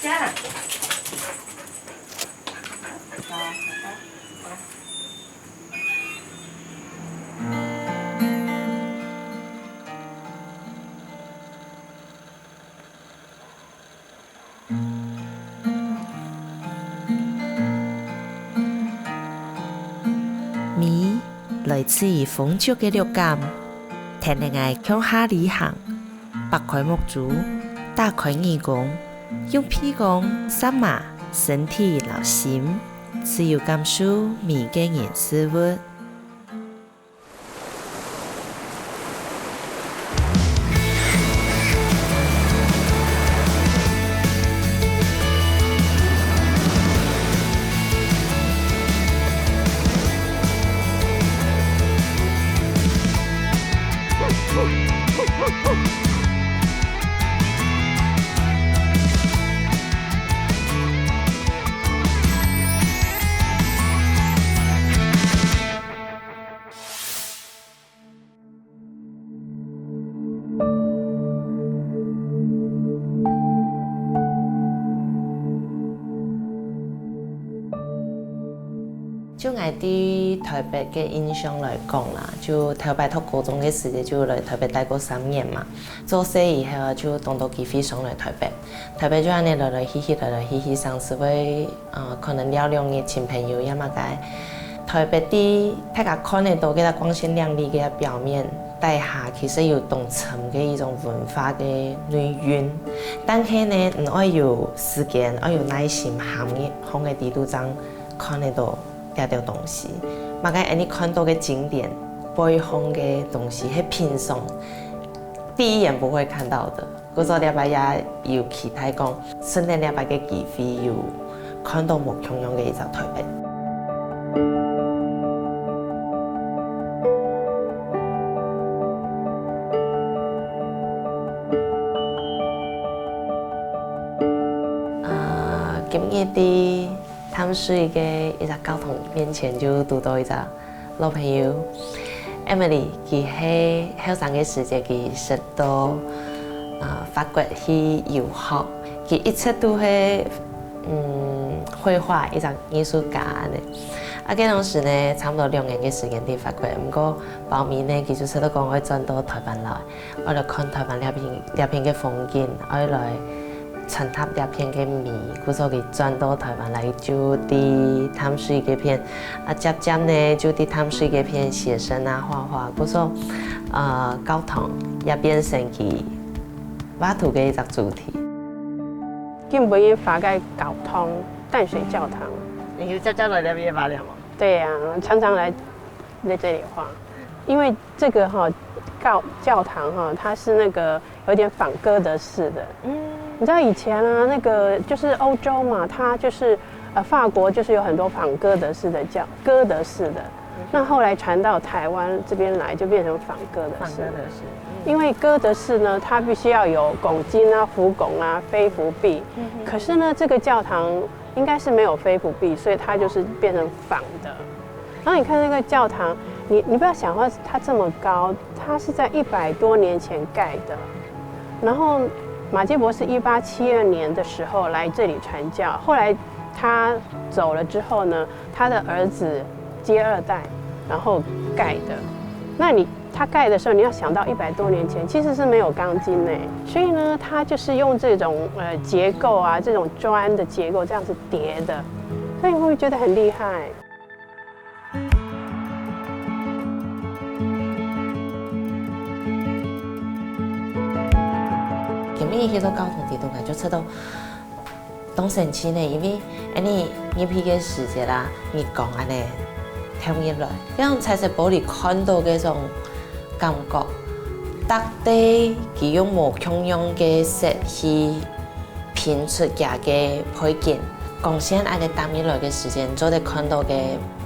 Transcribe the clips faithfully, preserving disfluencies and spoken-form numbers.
家。美來自於風俗个六感，跈等𠊎共下旅行，擘開目珠，打開耳公，用鼻公、舌嫲、身體摎心，自由感受每个人事物。 就𠊎對臺北个印象來講啦，就頭擺讀高中个時節就來臺北待過三年嘛。做事以後啊，就當多機會上來臺北。臺北就恁呢來來去去，來來去去，常時會 呃，可能尞兩日尋朋友也麼个。臺北在大家看得到个光鮮亮麗个表面底下，其實有當深个一種文化个內蘊。但係呢，你愛有時間，愛有耐心，行入去个底肚正看得到這兜東西。麼个，恁呢看到个景點背後个東西，係平常第一眼不會看到的。 故所這擺也有期待講，順等這擺个機會有看到無共樣个一隻臺北。啊，今日在淡水个一隻教堂面前就堵到一隻 老朋友Emily，佢係後生个時節，佢識到，啊，法國去遊學。佢一直都係，嗯，繪畫一隻藝術家恁呢。啊，該當時呢，差不多兩年个時間在法國，毋過包尾呢，佢就識到講愛轉到臺灣來。 愛來看臺灣這片，這片个風景，愛來傳達這片个美，故所佢轉到臺灣來就在淡水該片。啊，漸漸呢，就在淡水該片寫生啊、畫畫，故所，呃，教堂也變成佢畫圖个一隻主題。今晡日畫个教堂，淡水教堂。你有接接來這片畫了無？對啊，常常來在這裡畫，因為這個哈，教，教堂哈，它是那個有點仿哥德式的。嗯。你知道以前啊，那個就是歐洲嘛，它就是，呃，法國就是有很多仿哥德式的教，哥德式的。嗯。那後來傳到臺灣這邊來，就變成仿哥德式。仿哥德式，嗯。因為哥德式呢，它必須要有拱金啊、浮拱啊、飛浮壁。嗯哼。可是呢，這個教堂應該是沒有飛浮壁，所以它就是變成仿的。 然後你看那個教堂，你，你不要想說它這麼高，它是在一百多年前蓋的。然後馬偕博士一八七二年的時候來這裡傳教，後來他走了之後呢，他的兒子接二代，然後蓋的。那你，他蓋的時候，你要想到一百多年前其實是沒有鋼筋的，所以呢，他就是用這種，呃，結構啊，這種磚的結構這樣子疊的，所以你會不會覺得很厲害？ 今晡日去到教堂裡肚，𠊎就覺得當神奇呢，因為恁呢入去个時節啦，日光恁呢透入來，該種彩色玻璃看到該種感覺，逐塊佢用無共樣个色去 拼出佢个背景。光線恁呢打入來个時間，做得看到个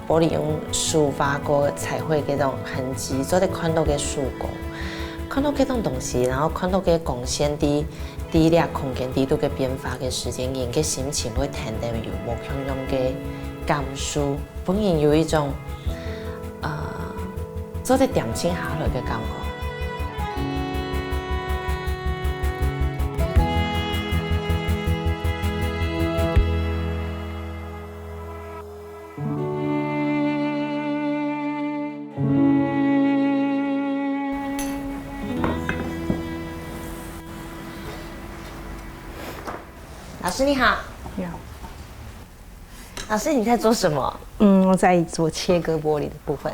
玻璃用手畫過彩繪个該種痕跡，做得看到个手工，看到該種東西，然後看到个光線在，在這空間裡肚个變化个時間，人个心情會跈等有無共樣个感受。 分人有一種，呃，做得恬靜下來个感覺。老师你好。你好。老师，你在做什么？嗯，我在做切割玻璃的部分。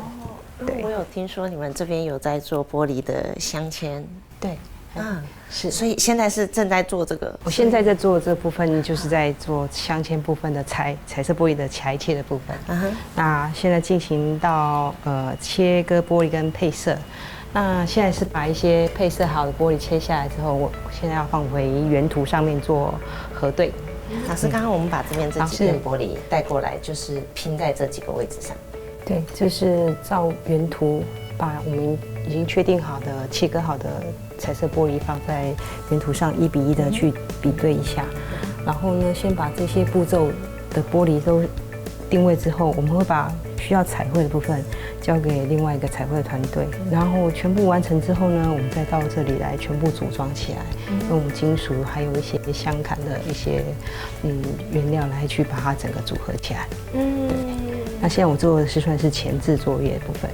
对，我有听说你们这边有在做玻璃的镶嵌。对，嗯，是。所以现在是正在做这个。我现在在做这部分，就是在做镶嵌部分的裁彩色玻璃的裁切的部分。嗯哼。那现在进行到呃切割玻璃跟配色。那现在是把一些配色好的玻璃切下来之后，我现在要放回原图上面做核对。老师，刚刚我们把这边这几片玻璃带过来，就是拼在这几个位置上。对，就是照原图把我们已经确定好的、切割好的彩色玻璃放在原图上，一比一的去比对一下。然后呢，先把这些步骤的玻璃都定位之后，我们会把需要彩绘的部分交给另外一个彩绘团队，然后全部完成之后呢，我们再到这里来全部组装起来，用金属还有一些镶嵌的一些嗯原料来去把它整个组合起来。嗯，那现在我做的是算是前置作业的部分。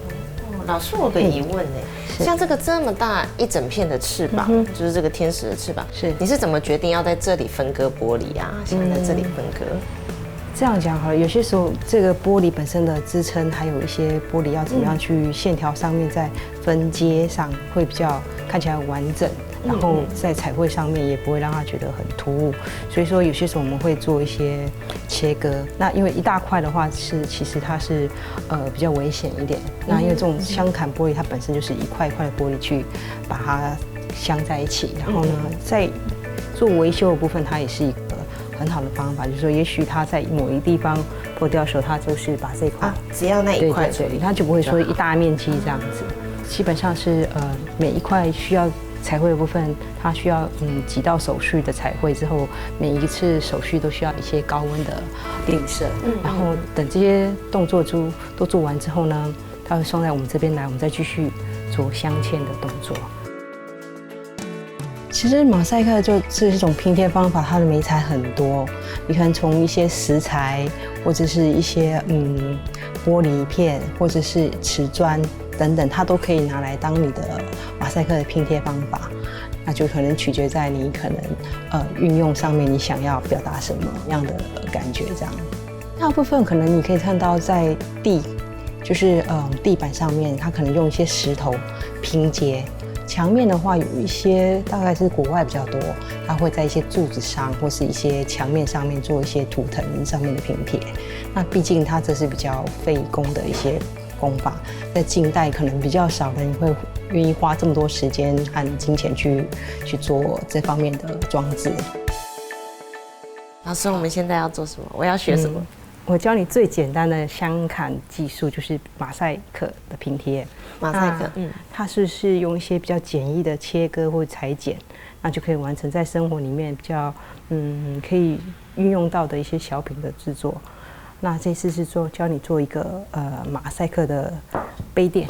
老师，我有个疑问呢，像这个这么大一整片的翅膀，就是这个天使的翅膀，是你是怎么决定要在这里分割玻璃啊？想在这里分割？这样讲好了，有些时候这个玻璃本身的支撑，还有一些玻璃要怎么样去线条上面再分接上，会比较看起来完整，然后在彩绘上面也不会让它觉得很突兀。所以说有些时候我们会做一些切割。那因为一大块的话是，其实它是呃比较危险一点。那因为这种镶嵌玻璃，它本身就是一块一块的玻璃去把它镶在一起，然后呢，在做维修的部分，它也是一个很好的方法，就是说，也许它在某一地方破掉的时候，它就是把这一块，啊，只要那一块对对对，它就不会说一大面积这样子。基本上是呃每一块需要彩绘的部分，它需要嗯几道手续的彩绘之后，每一次手续都需要一些高温的定色，然后等这些动作都都做完之后呢，它会送在我们这边来，我们再继续做镶嵌的动作。其实马赛克就是一种拼贴方法，它的媒材很多，你可能从一些石材，或者是一些嗯玻璃片，或者是瓷砖等等，它都可以拿来当你的马赛克的拼贴方法。那就可能取决在你可能呃运用上面，你想要表达什么样的感觉这样。大部分可能你可以看到在地，就是呃地板上面，它可能用一些石头拼接。墙面的话，有一些大概是国外比较多，它会在一些柱子上或是一些墙面上面做一些图腾上面的拼贴。那毕竟它这是比较费工的一些工法，在近代可能比较少人会愿意花这么多时间和金钱去去做这方面的装置。老师，我们现在要做什么？我要学什么？我教你最简单的镶嵌技术，就是马赛克的拼贴。马赛克，嗯，它是是用一些比较简易的切割或裁剪，那就可以完成在生活里面比较嗯可以运用到的一些小品的制作。那这次是做教你做一个呃马赛克的杯垫。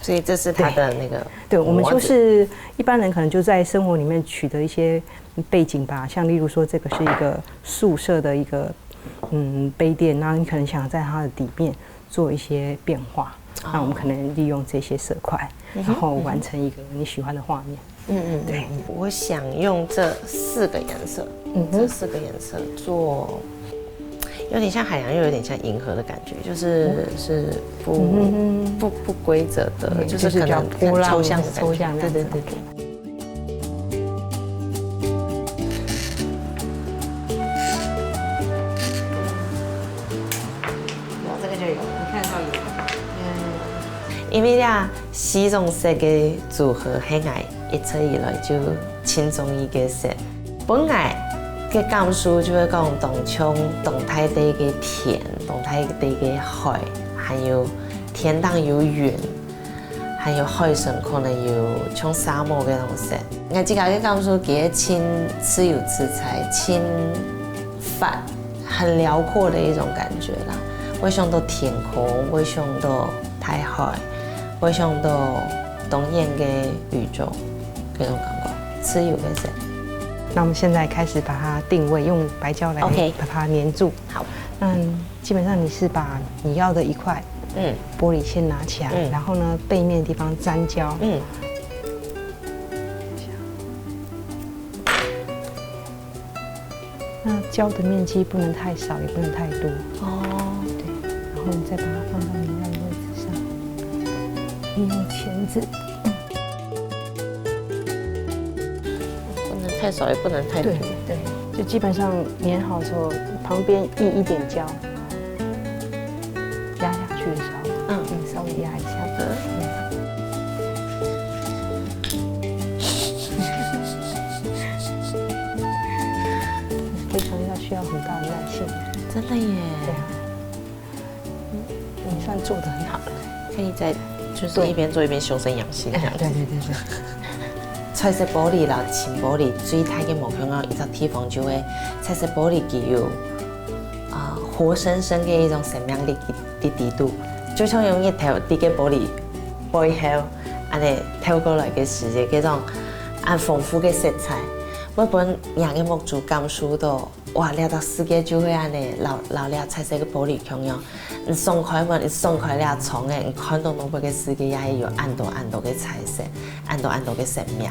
所以这是它的那个，对，我们就是一般人可能就在生活里面取得一些背景吧，像例如说这个是一个宿舍的一个嗯杯垫，然后你可能想在它的底面做一些变化，那我们可能利用这些色块，然后完成一个你喜欢的画面。嗯嗯，对，我想用这四个颜色，嗯，这四个颜色做，有点像海洋，又有点像银河的感觉，就是是不不不规则的，就是可能很抽象的感觉，对对对对。有这个就有，你看到有。因为呀，西装色的组合，很爱。一直以来就轻松一个色。本来个感受就会讲当像当大地个天，当大地个海，还有天顶有云，还有海上可能有像沙漠个东西。我自家个感受，其实轻自由自在，轻发，很辽阔的一种感觉啦。会想到天空，会想到大海，会想到东远个宇宙，这种感觉，自由个色。那我们现在开始把它定位，用白胶来 OK 把它黏住。好，那基本上你是把你要的一块嗯玻璃先拿起来，嗯然后呢背面的地方沾胶，嗯，那浇的面积不能太少，也不能太多。哦，对，然后你再把它放到你要的位置上，利用钳子。不能太少，也不能太多。对对，就基本上粘好之后，旁边溢一点胶，压下去的时候，嗯，稍微压一下。非常要需要很大的耐心。真的耶。对啊，你算做的很好了。可以在就是一边做一边修身养性这样子。对对对对。彩色玻璃啦，青玻璃最大个无共样一个地方就系彩色玻璃佢有啊活生生个一种生命力在底肚，就像用日头对个玻璃背后，安尼透过来个世界，这种安丰富个色彩，会分人个目珠感受到，哇，这个世界就会安尼，老老了彩色个玻璃共样。 你松开门，你松开了窗仔，你看到外背个世界也有恁多恁多个彩色，恁多恁多个生命。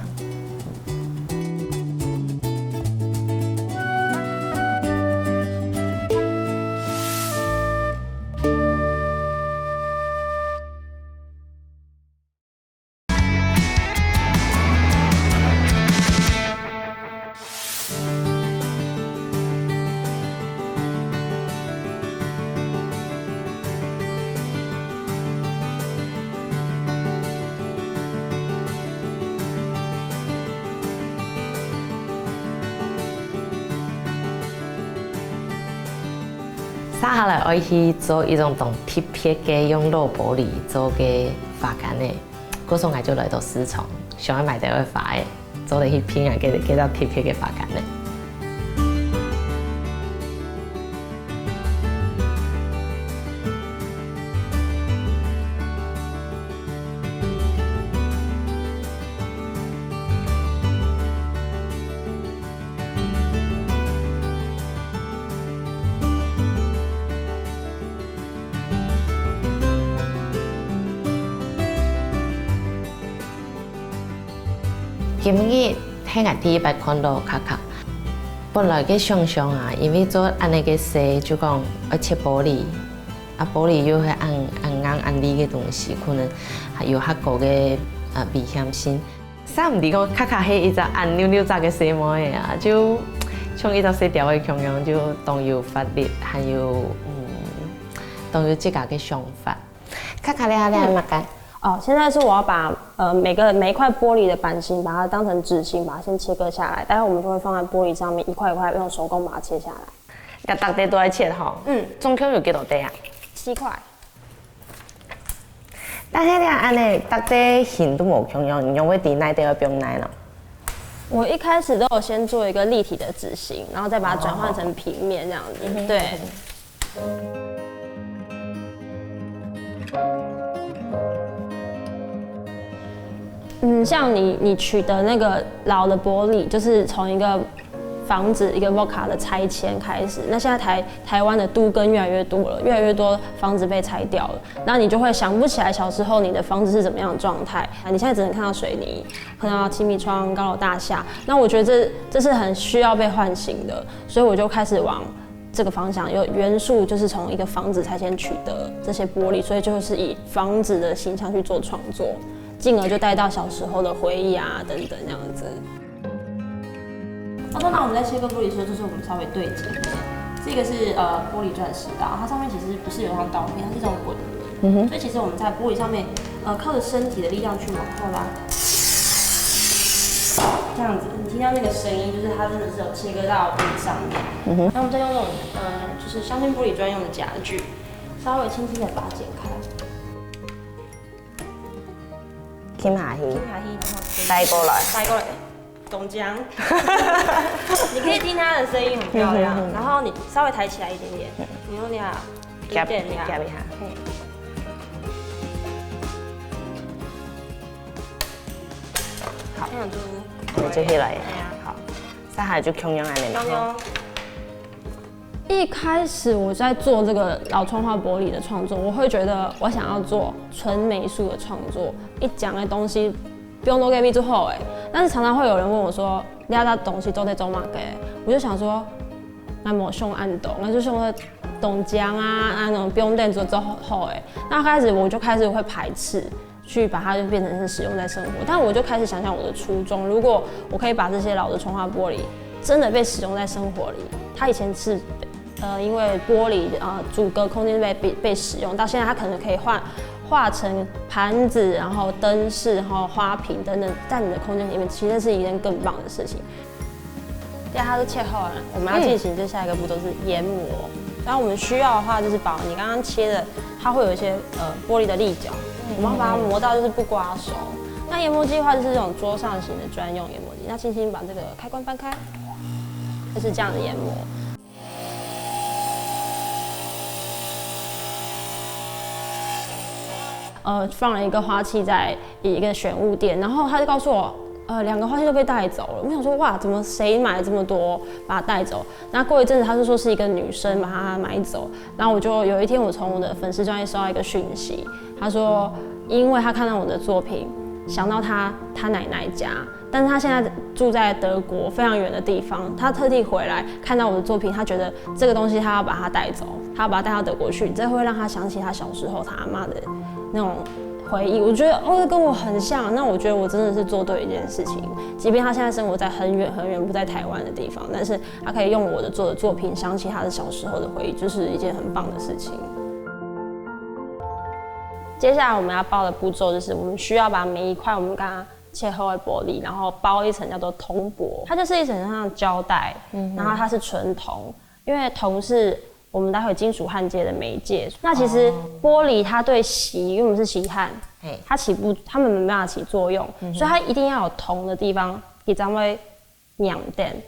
接下来，我去做一种当特别个用老玻璃做个花矸仔。 故所𠊎就來到市場，想愛買兜个花仔，做得去品啊，這這兜特別个花矸仔。今日係𠊎第一擺看到卡卡。本來个想像啊，因為做恁仔个事就講愛切玻璃，啊玻璃又係恁恁硬恁利个東西，可能還有較高个啊危險性。想毋到講卡卡係一隻恁扭扭扎个細妹仔啊，就像一隻細鳥仔共樣，就當有活力，還有嗯，當有自家个想法。 卡卡，你愛你愛麼个？哦，现在是我要把呃每个每一块玻璃的版型，把它当成纸型，把它先切割下来，待会我们就会放在玻璃上面一块一块用手工把它切下来。該逐塊都愛切吼。嗯，總共有幾多塊啊？七块。但係你恁仔，逐塊形都無共樣，你仰會知哪塊愛放哪呢？我一开始都有先做一个立体的纸型，然后再把它转换成平面这样子。对。 嗯，像你你取得那个老的玻璃，就是从一个房子一个 Voca 的拆迁开始。那现在台台湾的都更越来越多了，越来越多房子被拆掉了，那你就会想不起来小时候你的房子是怎么样的状态。啊，你现在只能看到水泥，看到气密窗、高楼大厦。那我觉得这这是很需要被唤醒的，所以我就开始往 这个方向，有元素就是从一个房子拆迁取得这些玻璃，所以就是以房子的形象去做创作，进而就带到小时候的回忆啊等等这样子。哦，通常我们在切割玻璃的时候，就是我们稍微对折一下。这个是呃玻璃钻石刀，它上面其实不是有一条刀片，它是这种滚轮。所以其实我们在玻璃上面，呃，靠着身体的力量去往后拉，这样子，你听到那个声音，就是它真的是有切割到玻璃上面。然后我们再用那种，呃，就是镶嵌玻璃专用的夹具，稍微轻轻的把它剪开，撳下去，听下去，然后带过来。带过来，咚锵。你可以听它的声音很漂亮，然后你稍微抬起来一点点，你用力啊，一夹点力啊，夹一下，这样子，你就起来了哎呀，好，接下来就共样恁仔嘛。刚刚一开始我在做这个老窗花玻璃的创作，我会觉得我想要做纯美术的创作，一讲的东西不用多给力就好哎。但是常常会有人问我说：“你那东西都在做嘛？”我就想说，啊，無想恁多，我就想說當靚啊，啊，那種不用等就做好好欸。那開始我就開始會排斥，去把它就變成是使用在生活。但我就開始想想我的初衷，如果我可以把這些老的窗花玻璃真的被使用在生活裡，它以前是呃，因為玻璃呃阻隔空間被被被使用，到現在它可能可以換化成盤子，然後燈飾，然後花瓶等等，在你的空間裡面，其實是一件更棒的事情。對，它都切好了，我們要進行接下來一個步驟是研磨。然後我们需要的话，就是把你刚刚切的，它会有一些呃玻璃的立角，我们要把它磨到就是不刮手。那研磨机的话，就是这种桌上型的专用研磨机。那轻轻把这个开关翻开，就是这样的研磨。呃，放了一个花器在一个选物店，然后他就告诉我，呃，两个花器都被带走了。我想说，哇，怎么谁买这么多，把它带走？那过一阵子，他就说是一个女生把它买走。然后我就有一天，我从我的粉丝专页收到一个讯息，他说，因为他看到我的作品，想到他他奶奶家，但是他现在住在德国非常远的地方，他特地回来看到我的作品，他觉得这个东西他要把它带走，他要把它带到德国去，这会让他想起他小时候他阿妈的那种回忆。我觉得哦，这跟我很像，那我觉得我真的是做对一件事情。即便他现在生活在很远很远不在台湾的地方，但是他可以用我的做的作品想起他的小时候的回忆，就是一件很棒的事情。接下来我们要包的步骤就是，我们需要把每一块我们刚刚切好的玻璃，然后包一层叫做铜箔，它就是一层像胶带，然后它是纯铜，因为铜是我们待会金属焊接的媒介。那其实玻璃它对锡，因为我们是锡焊，嘿，它起不，它们没办法起作用，所以它一定要有铜的地方，你才会两点。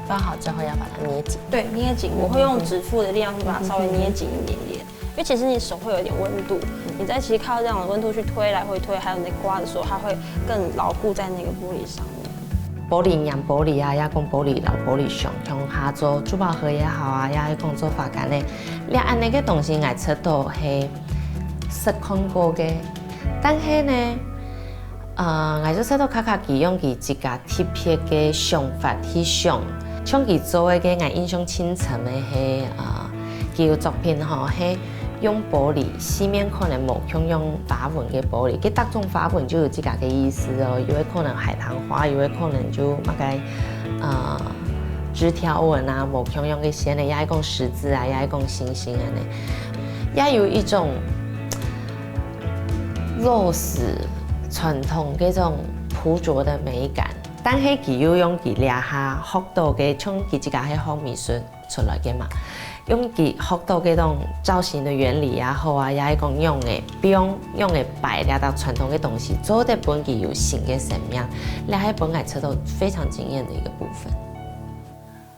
包好之后要把它捏紧。对，捏紧，我会用指腹的力量去把它稍微捏紧一点点，因为其实你手会有一点温度，你在其实靠这样的温度去推来回推，还有你在刮的时候，它会更牢固在那个玻璃上面。玻璃黏玻璃啊，也讲玻璃留玻璃相，像下做珠宝盒也好啊，也讲做花间个，你按呢个东西，我觉得係识看过个，但是呢，呃，我觉得卡卡佢用佢自家特别个想法去想，像佢做个，我印象深深个係，呃，佢有作品吼，係 用玻璃，四面可能無共樣花纹个玻璃，佢逐種花纹就有自家个意思哦。有个可能海棠花，有个可能就麼个呃枝条纹啊，無共樣个線个，也係講十字啊，也係講星星啊呢，也有一種落实傳統个種樸拙的美感。但係佢又用佢這下學到个，像佢自家係學美術出來个嘛，用佢學到个種造型的原理也好啊，也係講用个用个擺這兜傳統个東西，做得分佢有新个生命，這係分𠊎覺得非常驚豔的一個部分。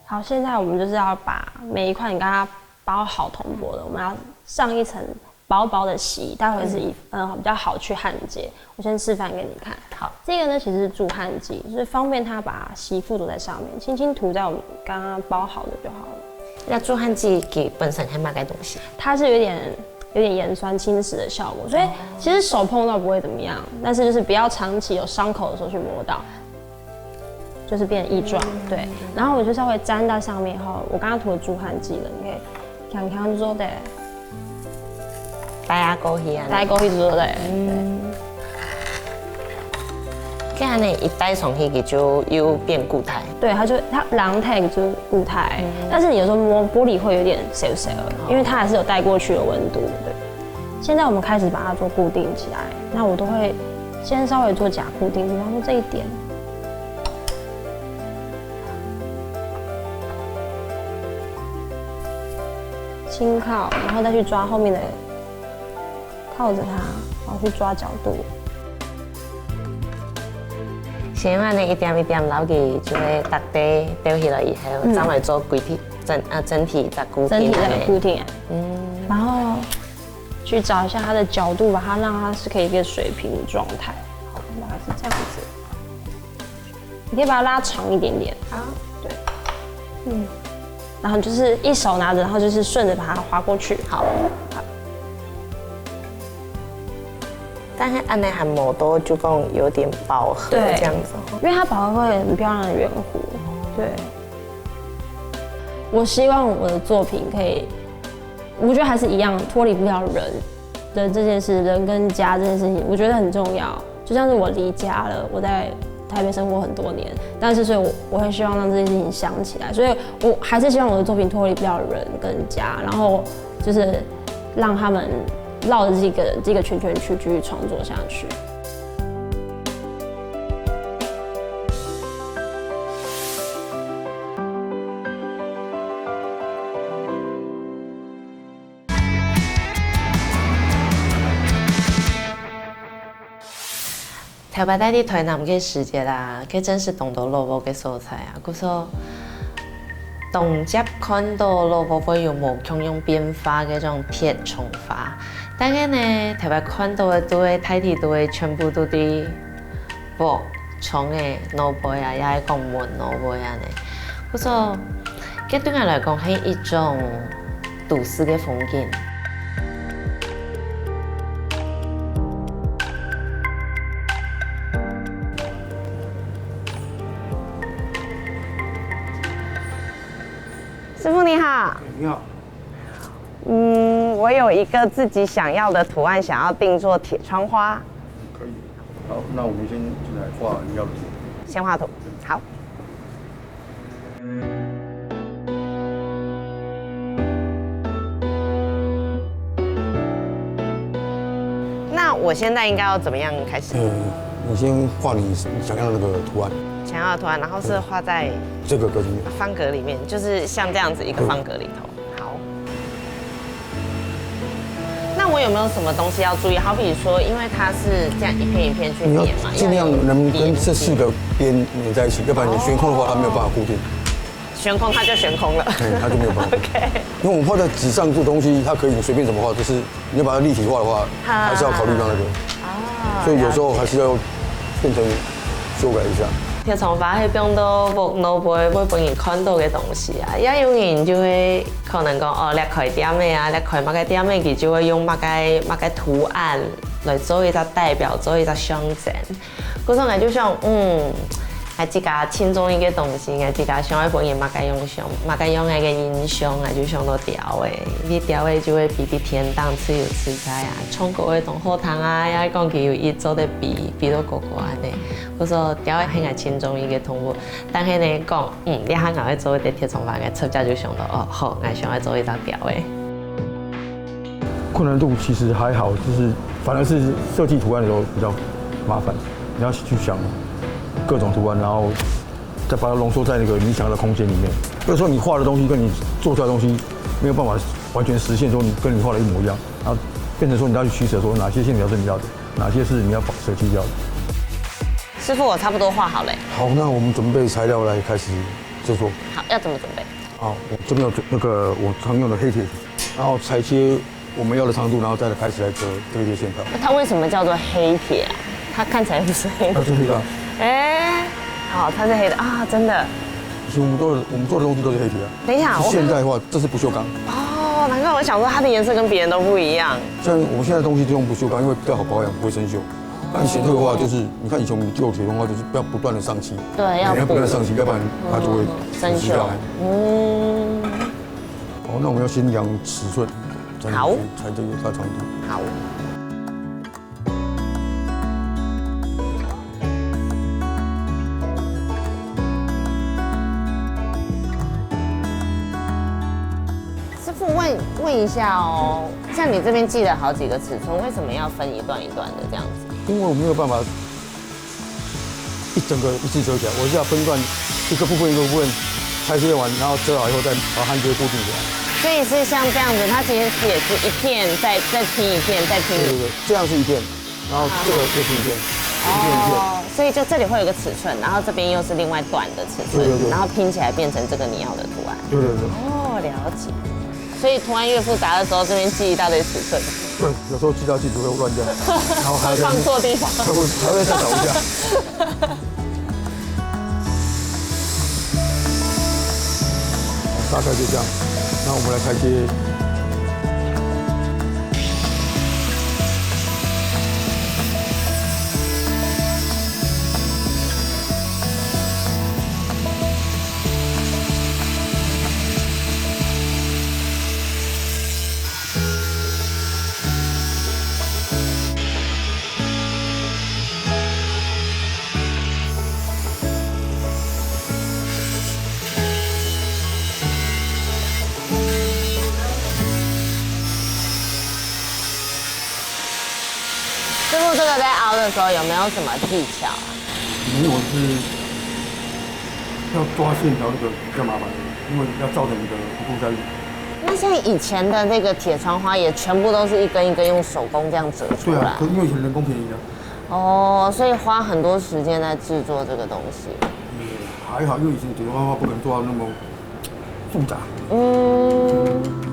好，现在我们就是要把每一块你刚刚包好铜箔的，我们要上一层薄薄的锡，待会是一嗯比较好去焊接。我先示范给你看。好，这个呢其实是助焊剂，就是方便它把锡附着在上面，轻轻涂在我们刚刚包好的就好了。那助焊剂佢本身係麼个東西？它是有点有点盐酸侵蚀的效果，所以其实手碰到不会怎么样，但是就是不要长期有伤口的时候去摸到，就是变异状。对，然后我就稍微沾到上面后，我刚刚涂了助焊剂了，你可以强强做的。戴啊过去啊，戴过去做的。嗯，这样呢，一戴上去佢就又变固态。对，它就它冷忒就固态，但是你有时候摸玻璃会有点烧烧，因为它还是有带过去的温度。对，现在我们开始把它做固定起来，那我都会先稍微做假固定，比方说这一点，轻靠，然后再去抓后面的，靠着它，然后去抓角度。先用恁呢一点一点落去，就會搭底吊起來以後，正會做固定，整啊整体再固定。整体再固定。嗯，然后去找一下它的角度，把它让它是可以一个水平的状态。好，大概是这样子。你可以把它拉长一点点。好，对，嗯，然后就是一手拿着，然后就是顺着把它划过去。好，好，但是恁樣還無到就講有點飽和對，這樣子哦。因為它飽和會很漂亮的圓弧。對，我希望我的作品可以，我覺得還是一樣，脫離不了人，人這件事，人跟家這件事情，我覺得很重要。就像是我離家了，我在台北生活很多年，但是所以我我会希望让这件事情想起来，所以我还是希望我的作品脱离不了人跟家，然后就是让他们绕着这个这个圈圈去继续创作下去。頭擺戴在台南个時節啊，該真係當多老屋个所在啊，故所當輒看到老屋會有無共樣變化个這種鐵窗花。但係呢，頭擺看到个都係大體都係全部都在屋窗个外背啊，也係講門外背啊呢。故所，該對𠊎來講係一種都市个風景。師傅你好。你好。嗯，我有一个自己想要的图案，想要定做铁窗花。可以。好，那我们先进来画你要的图。先画图。好。那我现在应该要怎么样开始？嗯，你先画你想要的那个图案。想要的图案，然后是画在这个格子里面。方格里面，就是像这样子一个方格里头。好。那我有没有什么东西要注意？好比说，因为它是这样一片一片去你要粘嘛，尽量能跟这四个边粘在一起，要不然你悬空的话，它没有办法固定。 悬空它就悬空了。哎，它就没有办法。OK。因为我们画在纸上做东西，它可以随便怎么画，就是你要把它立体化的话，好。还是要考虑到那个。哦，所以有时候还是要变成修改一下。铁窗花係放到屋外背會分人看到个東西啊，也有人就會可能講，哦，這開店个啊，這開麼个店个，佢就會用麼个麼个圖案來做一隻代表，做一隻象徵。 故所𠊎就想，嗯，𠊎自家盡中意个東西，𠊎自家想愛分人麼个樣想，麼个樣个个印象，𠊎就想到鳥仔。因為鳥仔就會飛在天頂自由自在啊，唱歌會當好聽啊，也講佢有一做得飛，飛到高高恁呢。故所鳥仔係𠊎盡中意个動物，但係呢講，嗯，這下𠊎愛做一隻鐵窗花，𠊎直接就想到，哦，好，𠊎想愛做一隻鳥仔。 困难度其实还好，就是反而是设计图案的时候比较麻烦，你要去想各种图案，然后再把它浓缩在那个你想要的空间里面。有时候你画的东西跟你做出来的东西没有办法完全实现，说你跟你画的一模一样，然后变成说你要去取舍，说哪些线条是你要的，哪些是你要舍弃掉的。师傅，我差不多画好了。好，那我们准备材料来开始制作。好，要怎么准备？ 好，我这边有那个我常用的黑铁，然后裁切我们要的长度，然后再开始来折这些线条。它为什么叫做黑铁啊？它看起来不是黑铁。它是黑的啊。哎，好，它是黑的啊，真的。其实我们做的我们做的东西都是黑铁啊。等一下，我是现代化，这是不锈钢。哦，难怪我想说它的颜色跟别人都不一样。像我们现在的东西就用不锈钢，因为比较好保养，不会生锈。但以前这个话就是，你看以前我们旧铁窗花就是要不断的上漆，对，要补。不断上漆，要不然它就会生锈。嗯。好，那我们要先量尺寸，才能好才这个大长度。好。师傅问问一下哦，像你这边寄了好几个尺寸，为什么要分一段一段的这样子？因为我没有办法一整个一次折起来，我是要分段一个部分一个部分拆切完，然后折好以后再把它接固定起来。所以是像这样子，它其实也是一片再再拼一片，再拼一片。对对对，这样是一片，然后这个又是一片，一片一片。哦，所以就这里会有一个尺寸，然后这边又是另外短的尺寸，对对对然后拼起来变成这个你要的图案。对对对。哦，了解。所以图案越复杂的时候，这边记一大堆尺寸，对，有时候寄到寄纸会乱掉，然后还要再放错地方。还会还会再找一下。大概就这样，那我们来裁切。师傅，这个在凹的时候有没有什么技巧啊？没有，是要抓线条那个比较麻烦，因为要照着你的弧度下去。那像以前的那个铁窗花也全部都是一根一根用手工这样折出来。对啊，可因为以前人工便宜啊。哦，所以花很多时间在制作这个东西。也还好，因为以前铁窗花不可能做到那么复杂。嗯。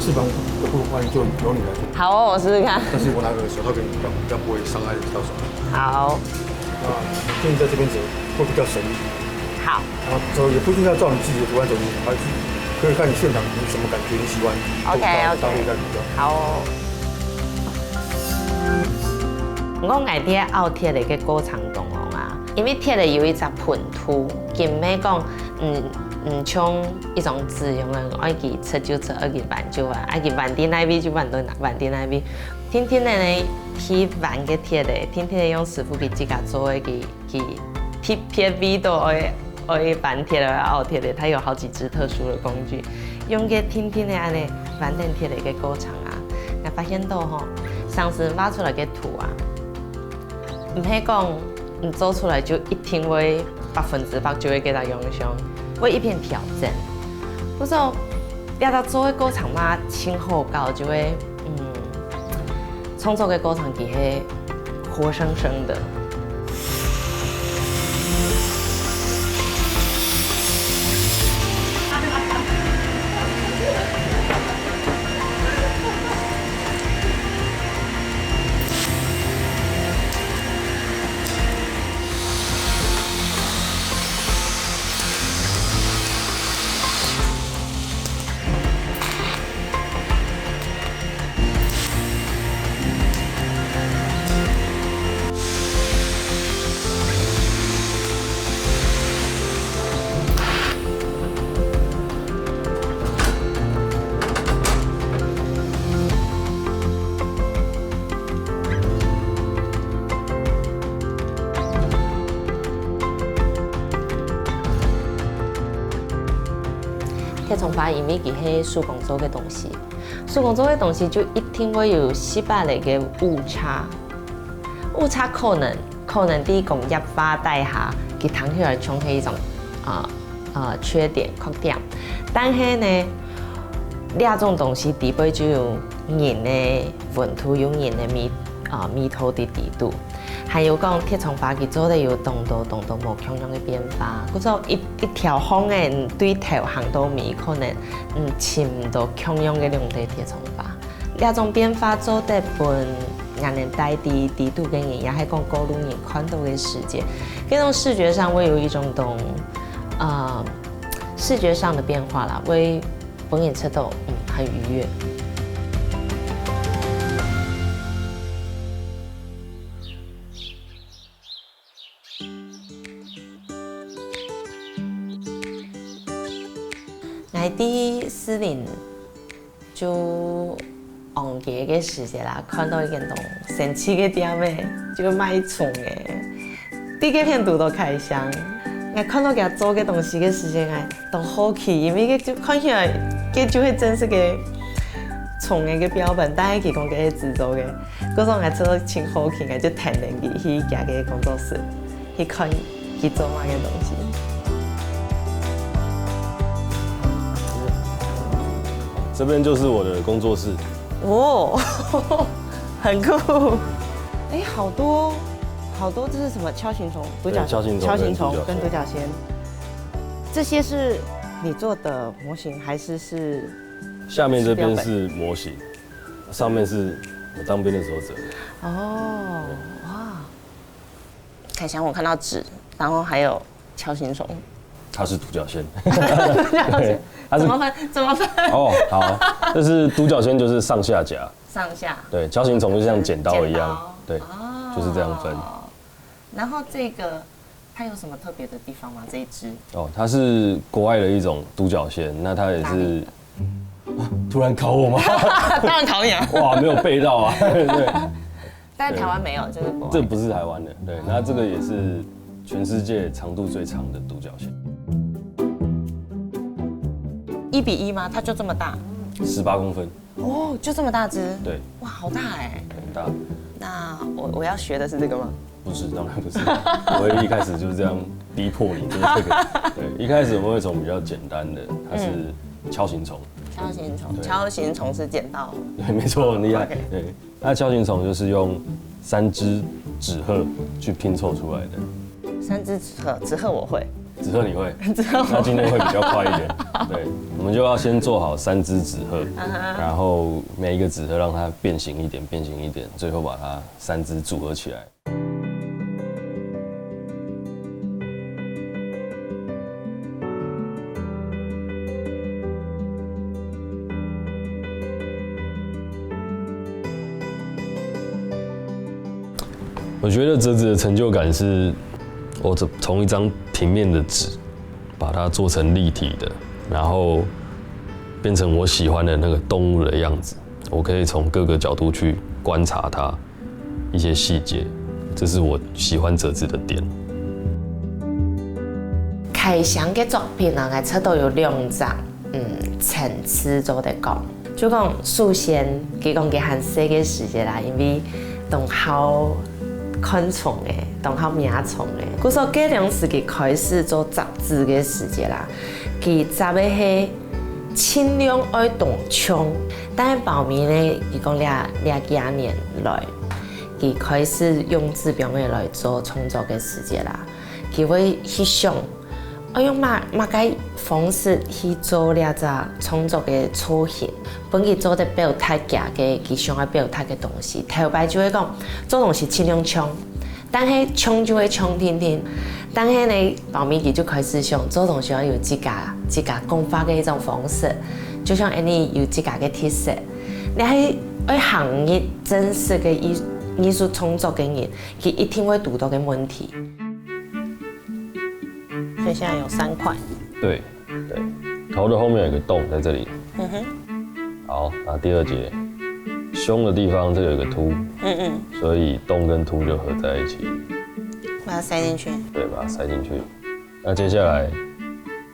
翅膀的部分就由你来做。好哦，我试试看。但是我拿个手套给你，比较不会伤害到手。好。那建议在这边折会比较省力。好。然后折也不一定要照你自己的图案走，你还是可以看你现场有什么感觉，你喜欢。OK，OK。搭配在比较。好哦。我爱在拗铁的个过程当中啊，因为铁的有一只盆土，佢毋係讲，嗯，嗯，像一张纸样个，愛佢直就直，愛佢彎就彎，愛佢彎在哪位就彎到哪，彎在哪位。定定个呢，去彎个鐵个，定定个用師傅佢自家做个，佢，佢特別為到愛，愛彎鐵个，愛拗鐵个，他有好几支特殊的工具，用个定定个恁呢彎等鐵个个过程啊，𠊎發現到吼，上次畫出來个圖啊， 毋係講你做出來就一定會百分之百就會給佢用上，會一片調整。故所，這个做个過程嘛，盡好搞，就會，嗯，創作个過程佢係活生生的。 鐵窗花因為佢係手工做个東西，手工做个東西就一定會有細細个誤差。誤差可能，可能在工業化底下，佢聽起來像係一種，啊，啊，缺點、缺點。但係呢，這種東西底背就有人个溫度，有人个味，啊，味道在底肚。 還有講，鐵窗花佢做得有當多當多無共樣个變化，故所一，一條項仔，你對頭行到尾，可能，嗯，尋毋到共樣个兩塊鐵窗花。這種變化做得分𠊎等戴在底肚个人，也係講過路人看到个時節，這種視覺上會有一種當，呃，視覺上的變化啦，會分人感覺到，嗯，很愉悅。 𠊎在士林就逛街个時節啦，看到一間當神奇个店仔，就賣蟲仔。在該片堵到開箱，𠊎看到佢做个東西个時節，𠊎當好奇，因為該就看起來，該就係真實个蟲仔个標本，但係佢講該係紙做个。 故所𠊎就盡好奇，𠊎就跈等佢去佢个工作室，去看佢做麼个東西。這邊就是我的工作室。哦，很酷。哎，好多好多，这是什么？锹形虫、独角对，锹形虫锹形虫跟独角仙跟独角仙。这些是你做的模型，还是是？下面这边是模型，上面是我当兵的时候折的。哦，哇！凯翔，我看到纸，然后还有锹形虫，它是独角仙，对，它是怎么翻？怎么翻？哦，好，就是独角仙就是上下夹，上下对，锹形虫就像剪刀一样，剪刀对，哦就是这样分。然后这个它有什么特别的地方吗？这一只哦，它是国外的一种独角仙，那它也是哪里突然考我吗？当然考你啊。哇，没有背到啊。对，但台湾没有，就是国外。这不是台湾的，对，那这个也是全世界长度最长的独角仙，一比一吗？它就这么大？十八公分，哦，就这么大只？对，哇，好大哎！很大。那我我要学的是这个吗？不是，当然不是。我一开始就是这样逼迫你，就是这个。对，一开始我们会从比较简单的，它是锹形虫。锹形虫，对锹形虫是捡到。对，没错，很厉害。OK 对，那锹形虫就是用三只纸鹤去拼凑出来的。三只纸鹤，纸鹤我会，纸鹤你会？纸鹤我那今天会比较快一点。对，我们就要先做好三只纸鹤，然后每一个纸鹤让它变形一点，变形一点，最后把它三只组合起来。我觉得折纸的成就感是，我从从一张平面的纸，把它做成立体的，然后变成我喜欢的那个动物的样子。我可以从各个角度去观察它一些细节，这是我喜欢折纸的点。开箱个作品啊，𠊎觉得有两张，嗯，层次做得讲。就讲首先，佢讲佢還細个時節啦，因為當好看蟲誒，當好摸蟲誒。故所該當時佢開始做雜誌个時節啦，佢雜个係盡量愛當像，但係包尾呢，佢講這這幾年來，佢開始用紙張个來做創作个時節啦，佢會去想。 愛用麼麼个方式去做這隻創作个造型，分佢做得表達佢个佢想愛表達个東西。頭擺就會講做東西盡量像，但係像就會像定定。但係呢，包尾佢就開始想做東西愛有自家自家講法个一種方式，就像恁呢有自家个特色。你係愛行入真實个藝藝術創作个人，佢一定會堵到个問題。 所以現在有三款。对对，头的后面有个洞在这里。嗯哼，好，那第二节，胸的地方这有一个凸，嗯嗯，所以洞跟凸就合在一起，把它塞进去。对，把它塞进去。那接下来，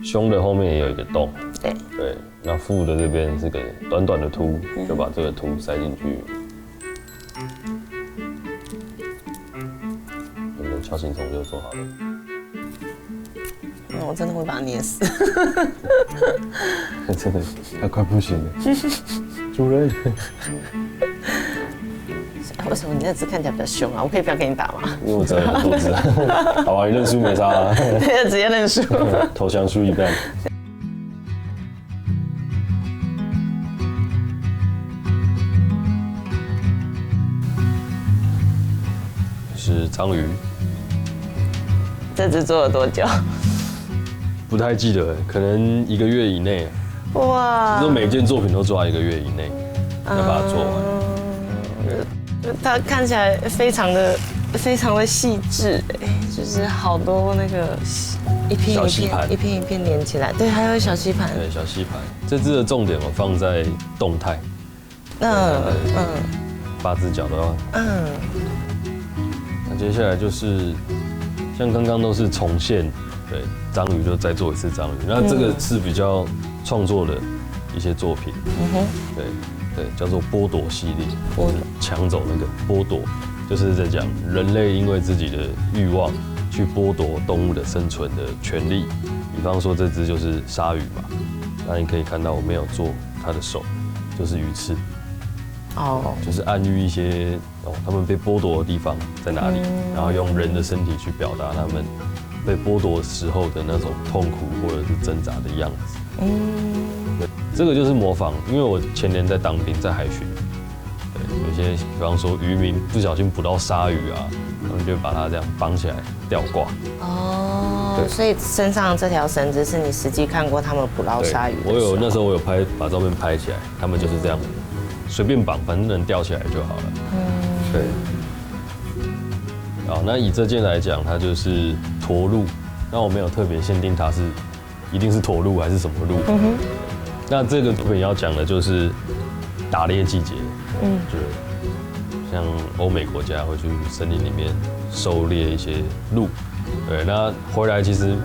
胸的后面也有一个洞，对，对，那腹的这边是个短短的凸，就把这个凸塞进去。我们的锹形虫就做好了。嗯，我真的会把它捏死。真的，它快不行了。主人，为什么你那只看起来比较凶啊？我可以不要给你打吗？因为我只有很多只啊。好啊，你认输没差啊，直接认输。投降输一半。是章鱼，这只做了多久？不太记得，可能一个月以内。哇就每件作品都抓一个月以内，要把它做完。它看起来非常的非常的细致，哎，就是好多那个一片一小吸盘片一片一片连起来，对，还有小吸盘。对，小吸盘。这只的重点我放在动态，嗯嗯八只脚都要。嗯，那接下来就是像刚刚都是重现，对，章鱼就再做一次章鱼。那这个是比较创作的一些作品，嗯哼，对对，叫做剥夺系列，剥夺就是抢走那个剥夺，就是在讲人类因为自己的欲望去剥夺动物的生存的权利。比方说这只就是鲨鱼嘛，那你可以看到我没有做它的手，就是鱼刺，哦，就是暗喻一些哦，他们被剥夺的地方在哪里，然后用人的身体去表达他们被剥夺时候的那种痛苦或者是挣扎的样子。嗯，对，这个就是模仿，因为我前年在当兵，在海巡，对，有些比方说渔民不小心捕到鲨鱼啊，他们就把它这样绑起来吊挂。哦，对所以身上这条绳子是你实际看过他们捕捞对鲨鱼的时候？我有那时候我有拍，把照片拍起来，他们就是这样随便绑，反正能吊起来就好了。嗯，对。好，那以这件来讲，它就是驼鹿，那我没有特别限定它是一定是驼鹿还是什么鹿。嗯哼，那这个作品要讲的就是打猎季节，嗯对，像欧美国家会去森林里面狩猎一些鹿，对，那回来其实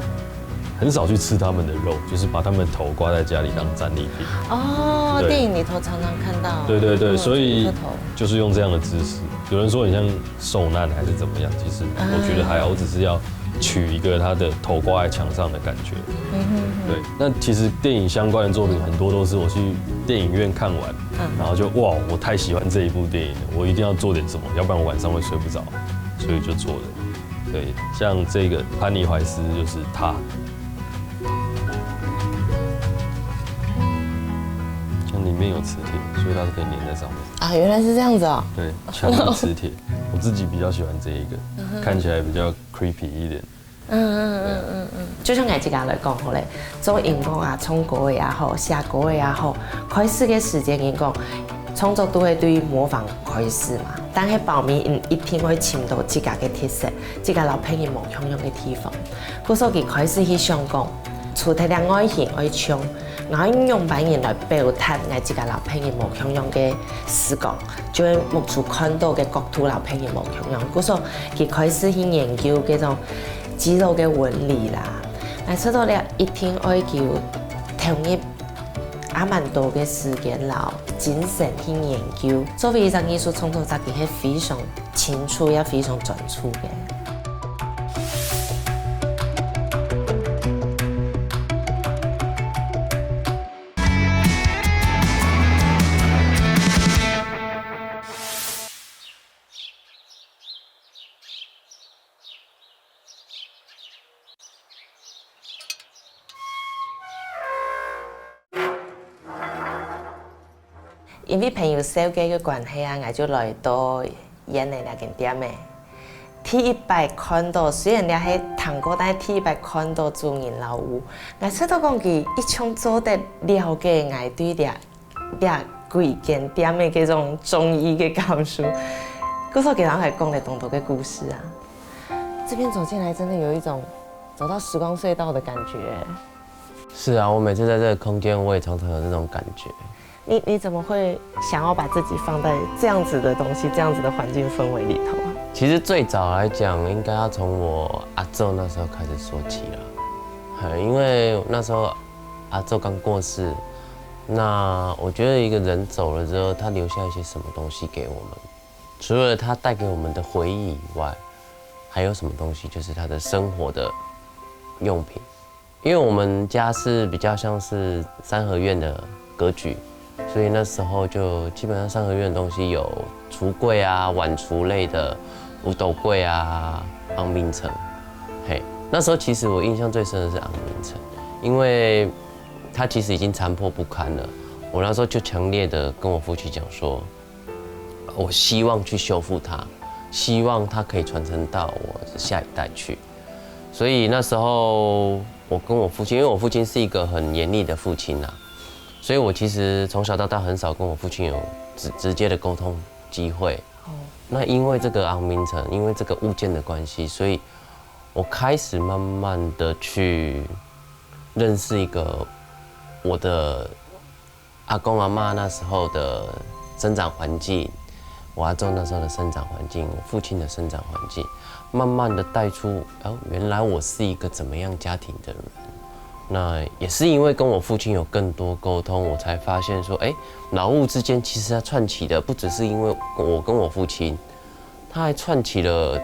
很少去吃他们的肉，就是把他们头挂在家里当战利品。哦，对电影里头常常看到。对对对，嗯所以骨头就是用这样的姿势。有人说很像受难还是怎么样，其实我觉得还好，我只是要取一个他的头挂在墙上的感觉。嗯哼对，那其实电影相关的作品很多都是我去电影院看完，然后就哇，我太喜欢这一部电影了，我一定要做点什么，要不然我晚上会睡不着，所以就做了。对，像这个潘尼怀斯就是他，像里面有磁铁，所以它是可以粘在上面。啊，原来是这样子哦。对，墙是磁铁，我自己比较喜欢这一个，看起来比较 creepy 一点。嗯嗯嗯嗯嗯，就像𠊎自家来讲好咧，做音乐啊、唱歌个也好、写歌个也好，开始个时间人讲，创作都会对模仿开始嘛，但係包尾一定会寻到自家个特色，自家摎别人無共樣个地方。故所佢开始去想讲，除忒了外形愛像，𠊎愛用仰般形來表達𠊎自家摎別人無共樣个視角，就會目珠看到个角度摎別人無共樣。故所佢开始去研究這種 肌肉个纹理啦。𠊎知道了一定愛求投入也蠻多个時間摎精神去研究。作為一隻藝術創作者，佢係非常清楚也非常專注个。因為朋友紹介个關係啊，𠊎就來到Yan个這間店仔。第一擺看到，雖然這係聽過，但係第一擺看到主人摎屋，𠊎知道講佢一種做得了解𠊎對這這幾間店个這種中意个感受。故所佢人還講了當多个故事啊。這邊走進來，真的有一種走到時光隧道的感覺。是啊，我每次在这个空间，我也常常有这种感觉。你你怎么会想要把自己放在这样子的东西、这样子的环境氛围里头啊？其实最早来讲，应该要从我阿祖那时候开始说起啦。嘿，因为那时候阿祖刚过世，那我觉得一个人走了之后，他留下一些什么东西给我们？除了他带给我们的回忆以外，还有什么东西？就是他的生活的用品。因为我们家是比较像是三合院的格局，所以那时候就基本上三合院的东西有橱柜啊、碗橱类的、五斗柜啊、昂明城。嘿，那时候其实我印象最深的是昂明城，因为它其实已经残破不堪了。我那时候就强烈的跟我父亲讲说，我希望去修复它，希望它可以传承到我下一代去。所以那时候我跟我父亲，因为我父亲是一个很严厉的父亲啊，所以我其实从小到大很少跟我父亲有直直接的沟通机会。那因为这个昂明城，因为这个物件的关系，所以我开始慢慢的去认识一个我的阿公阿妈那时候的生长环境，我阿祖那时候的生长环境，我父亲的生长环境，慢慢的带出，哦，原来我是一个怎么样家庭的人。那也是因为跟我父亲有更多沟通，我才发现说，哎，老物之间其实它串起的不只是因为我跟我父亲，它还串起了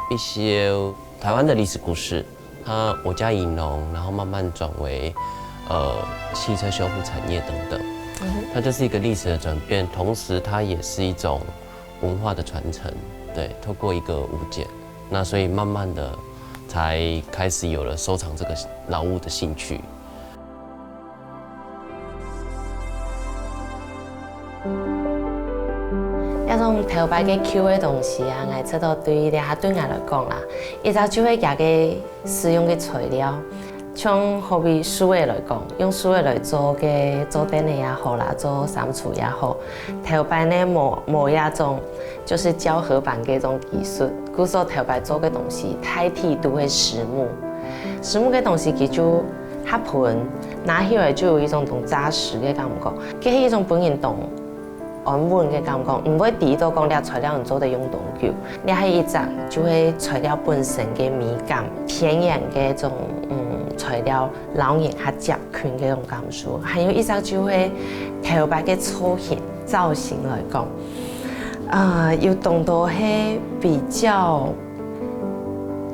一些台湾的历史故事。它我家以农，然后慢慢转为呃汽车修复产业等等。它就是一个历史的转变，同时它也是一种文化的传承。对，透过一个物件，那所以慢慢的才开始有了收藏这个老物的兴趣。這種頭擺个舊个東西啊，𠊎知道對這下對𠊎來講啦，一隻就係佢个使用个材料，像好比樹仔來講，用樹仔來做个做凳仔也好啦，做衫櫥也好，頭擺呢無無這種就是膠合板个這種技術，故所頭擺做个東西大體都係實木，實木个東西佢就較穩，拿起來就有一種當扎實个感覺，這係一種分人當安穩个感覺，毋會知道講這材料你做得用當久。這係一隻就係材料本身个美感，天然个種嗯材料，摎人較接近个種感受。還有一隻就係頭擺个造型，造型來講，呃，有當多係比較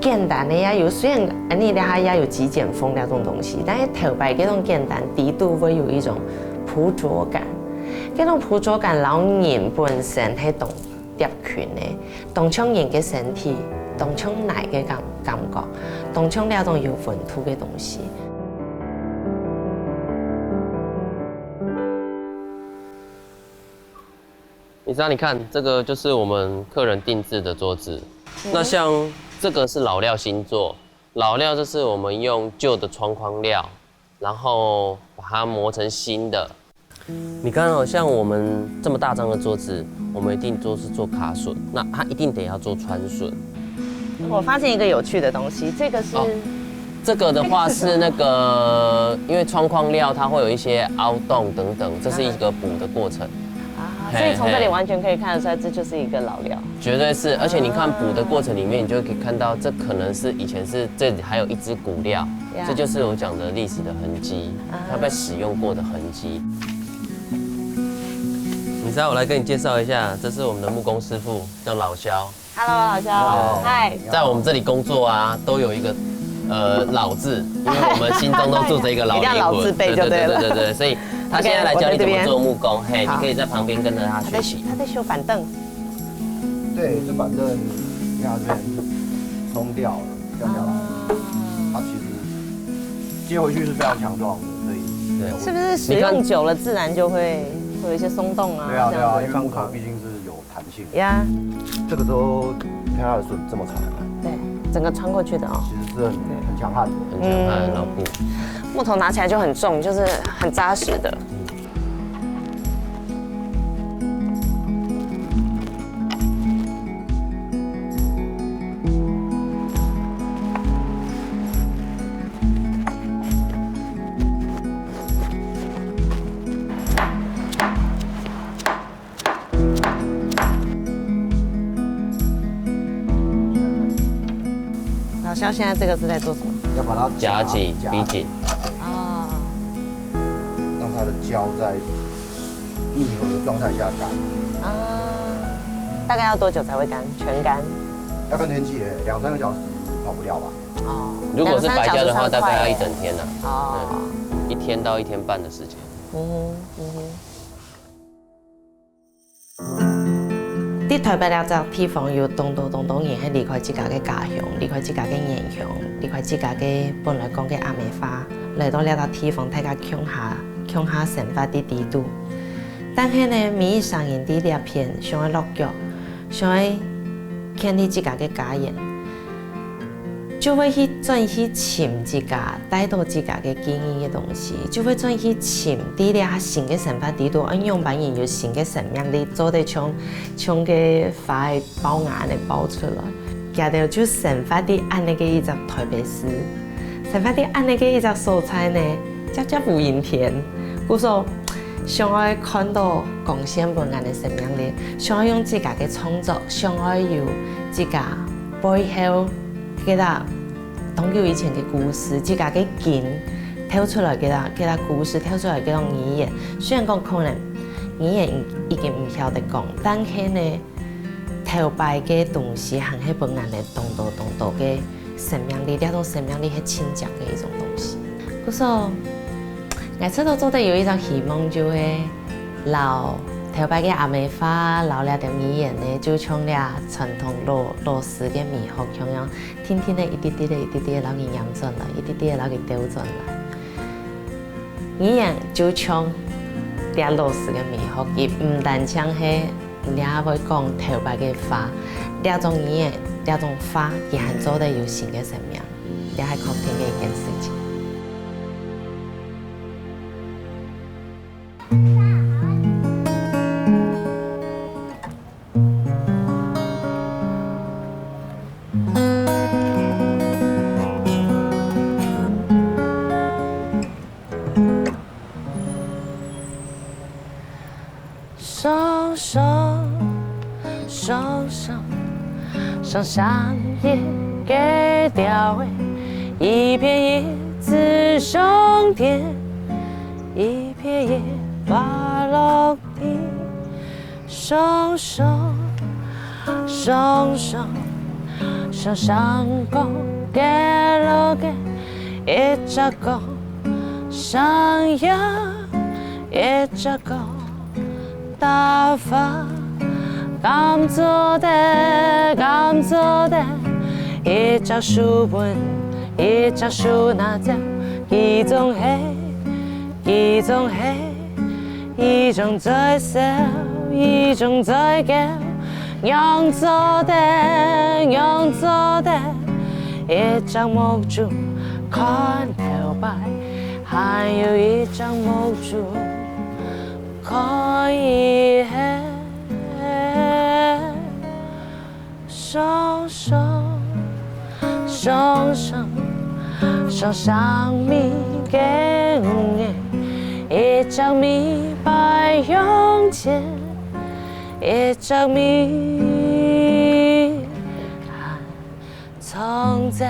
簡單个也有，雖然恁呢這下也有極簡風這種東西，但係頭擺該種簡單，底肚會有一種樸拙感。該種樸拙感，摎人本身係當貼近个，當像人个身體，當像泥个感感覺，當像這種有溫度个東西。你知道，你看这个就是我们客人定制的桌子。那像这个是老料新做，老料就是我们用旧的窗框料，然后把它磨成新的。你看哦，像我们这么大张的桌子，我们一定都是做卡榫，那它一定得要做穿榫。我发现一个有趣的东西，这个是、哦这个的话是那个，因为窗框料它会有一些凹洞等等，这是一个补的过程。啊，所以从这里完全可以看得出来，这就是一个老料。绝对是，而且你看补的过程里面，你就可以看到，这可能是以前是这里还有一支骨料， Yeah 这就是我讲的历史的痕迹，它被使用过的痕迹。你知道，我来跟你介绍一下，这是我们的木工师傅，叫老萧。 Hello，老萧，嗨。在我们这里工作啊，都有一个呃老字，因为我们心中都住着一个老灵魂。一定要老字辈就对了对对对对对，所以他现在来教你怎么做木工，嘿，好你可以在旁边跟着他学习。他在修板凳。对，这板凳你看这边松掉了，掉下来，它其实接回去是非常强壮的，所以对，是不是使用久了，自然就会会有一些松动啊？对啊对啊，这样子因为木头毕竟是有弹性，呀，这个时候看它的榫这么长，对，整个穿过去的哦。其实是很很强悍的。很强悍，牢固。木头拿起来就很重，就是很扎实的。老萧现在这个是在做什么？要把它夹紧、逼紧。哦，让它的胶在密合的状态下干。啊，大概要多久才会干？全干？要看天气耶，两三个小时跑不掉吧。哦，如果是白胶的话，两三小时算快耶大概要一整天呢。哦，对，一天到一天半的时间。嗯哼嗯哼。 在台北這隻地方有當多當多人係離開自家个家鄉，離開自家个原鄉，離開自家个本來講个阿姆話，來到這隻地方，大家共下共下生活在底肚。但係呢，每一儕人在這片想愛落腳，想愛建立自家个家園， 就會去轉去尋自家，帶到自家个記憶个東西，就會轉去尋在這新个生活底肚，愛仰般形有新个生命力，做得像像个花个爆芽恁樣爆出來。佢兜就生活在恁樣个一隻台北市，生活在恁樣个一隻所在呢，接接無影天。故所，想愛看到光線本恁个生命力，想愛用自家个創作，想愛有自家 背後，該搭當久以前个故事，自家个根透出來，該搭該搭故事透出來，該種語言。雖然講可能語言已經毋曉得講，但係呢，頭擺个東西還係分𠊎等當多當多个生命力，這種生命力係真正个一種東西。故所，𠊎自家做得有一隻希望，就係摎頭擺个阿姆話，摎這兜語言呢，就像這傳統老老式个美學共樣，定定仔一滴滴仔、一滴滴仔摎佢拈轉來，一滴滴仔摎佢兜轉來。語言就像這老式个美學，佢毋單淨係這會講頭擺个話，這種語言、這種話，佢還做得有新个生命，這係確定个一件事情。 上上上上上一个调位，一片叶子上天，一片叶花落地。上上上上上上个个落个，一只个上呀，一只个。 打發，敢做得，敢做得，一隻手分，一隻手拿走，佢總係，佢總係，佢總在笑，佢總在噭，仰做得，仰做得，一隻目珠看頭擺，還有一隻目珠。 可以係上上上上上上尾个五月，一隻尾擺向前，一隻尾 唱走。